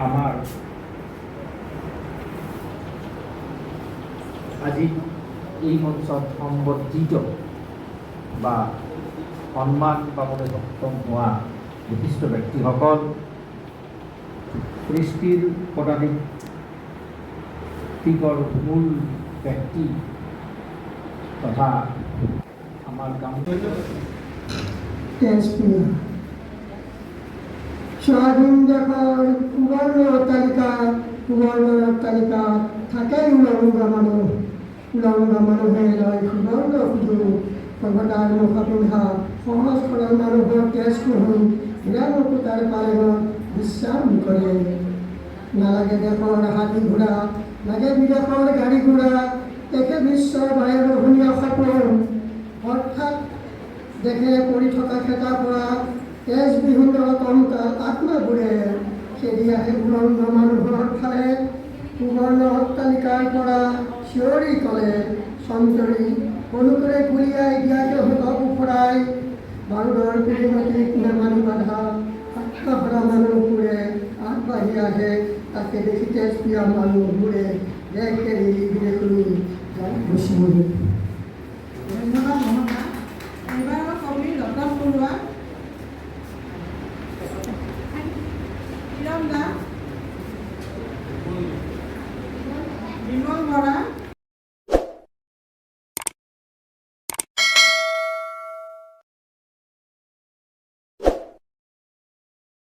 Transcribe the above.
আমাৰ আজি এই মঞ্চত সম্বৰ্ধিত বা সন্মান পাবলৈ সক্ষম হোৱা বিশিষ্ট ব্যক্তিসকল, সৃষ্টিৰ পদাতিকৰ মূল ব্যক্তি তথা আমাৰ গাঁও তেজপিয়া। স্বাধীন দেশৰ সুবৰ্ণ অট্টালিকাত, সুবৰ্ণ অট্টালিকাত থাকে উলংগ মানুহ। উলংগ মানুহে লয় সুবৰ্ণ সুযোগ। সভ্যতাৰ মুখা পিন্ধা সহজ সৰল মানুহৰ তেজ শুহি হীৰা মুকুতাৰ পালেঙত বিশ্ৰাম কৰে। নালাগে দেশৰ হাতী ঘোঁৰা, লাগে বিদেশৰ গাড়ী ঘোঁৰা। দেখে বিশ্বৰ বাৰেৰহণীয়া সপোন। হঠাৎ দেখে পৰি থকা খেতা পৰা তেজবিহীন কংকাল আত্মাবোৰে খেদি আহে উলংগ মানুহৰ ফালে। সুবৰ্ণ অট্টালিকাৰ পৰা চিঞৰি ক'লে, "চন্তৰী, বন্দুকেৰে গুলীয়াই দিয়া সিহঁতক ওফৰাই। বাৰুদৰ পৰিণতিত নেমানি বাধা।" আত্মহাৰা মানুহবোৰে আগবাঢ়ি আহে। তাকে দেখি তেজপিয়া মানুহবোৰে দেশ এৰি বিদেশলৈ যায় গুচি। ধন্যবাদ মোহন দা। এইবাৰ কবি ৰতন বৰুৱা, কিৰণ দাস, বিমল বৰা।